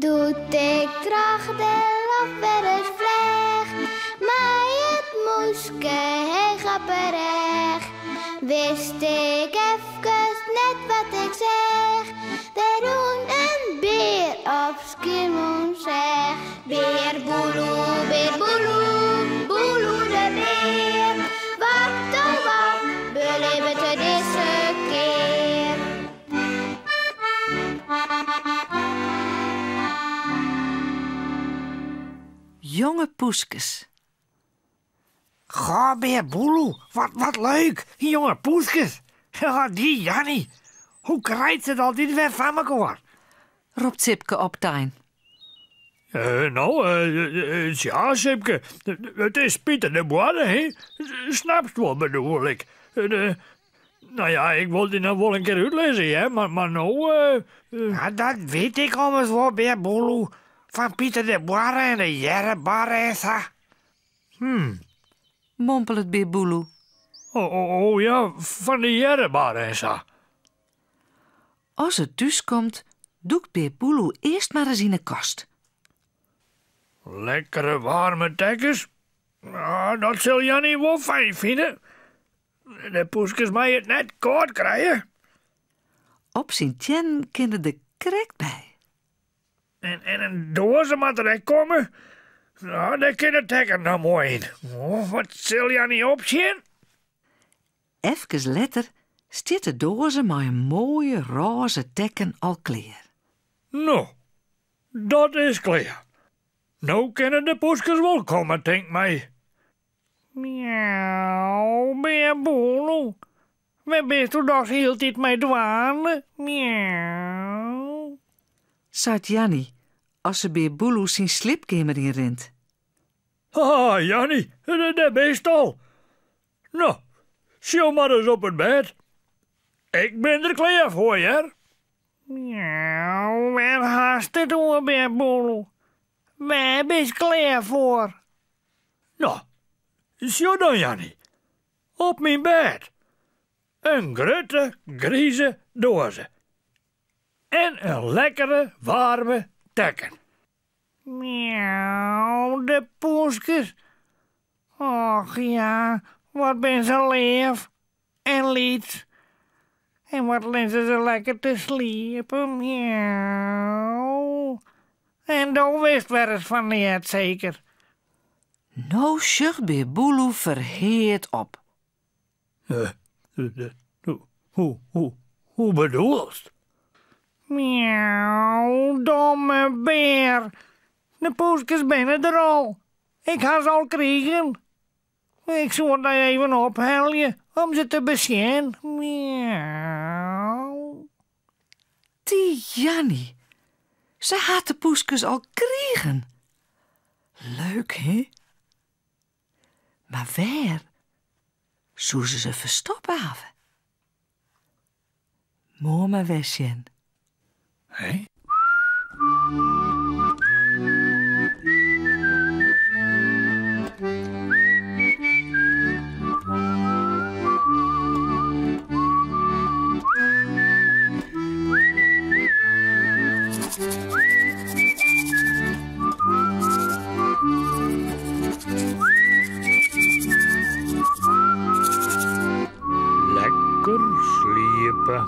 Doe't ik troch de loft wer ris fleach, mei it mûske heech op 'e rêch, wist ik efkes net wat ik seach. Der rûn in bear op Skiermûntseach. Bear Boeloe, bear Boeloe, Boeloe de bear. Wat oh wat belibbet er dizze kear? Jonge poeskes. Goh, Bear Boeloe, wat, wat leuk! Jonge poeskes. Ja, dy Janny. Hoe krijt se it altyd wer foar mekoar? Ropt Sipke optein. Eh, no, eh, tsja, Sipke, it is Piter de Boarre, hè? Snapst wol, bedoel ik. Eh, no ja, ik wol dy noch wol in kear útlizze, hear, mar no... Ja, dat wit ik ommers wol, Bear Boeloe. Fan Piter de Boarre en de Earrebarre en sa. Mompelet Bear Boeloe. Oh, oh, oh ja, fan de Earrebarre en sa. As er thúskomt, dûkt Bear Boeloe earst mar ris yn 'e kast. Lekkere waarme tekkens. Ah, dat sil Janny wol fijn fine. De poeskes meie it net kâld krije. Op syn teannen kin er der krekt by. En, en in doaze moat der ek komme. Nou, dêr kin de tekken noch moai yn. Oh, wat sil Janny opsjen? Efkes letter stiet de doaze mei in moaie rôze tekken al klear. No, dat is klear. No kinne de poeskes wol komme, tinkt my. Miauw, Bear Boeloe. Wêr bisto dochs hieltyd mei dwaande? Miauw. Seit Janny as se Bear Boeloe syn sliepkeamer yn rint. Ha, Janny, dêr bist al. No, sjong mar ris op it bêd. Ik bin der klear foar, hear. Miauw, wêr hast it oer, Bear Boeloe? Wêr bist klear foar? No, sjoch dan, Janny. Op myn bêd. In grutte, grize doaze. En in lekkere, waarme tekken. Miauw, de poeskes. Och ja, wat binne se leaf en lyts. En wat lizze se lekker te sliepen, miauw. En do witst wer ris fan neat, seker? No sjocht Bear Boeloe ferheard op. Hoe bedoelst? Miauw, domme bear. De poeskes binne der al. Ik ha se al krigen. Ik soe it dy even ophelje om se te besjen. Miauw. Dy Janny, se hat de poeskes al krigen. Leuk, hè? Mar wêr soe se se ferstoppe hawwe? Moarn mar wer sjen. Hè? Lekker sliepe.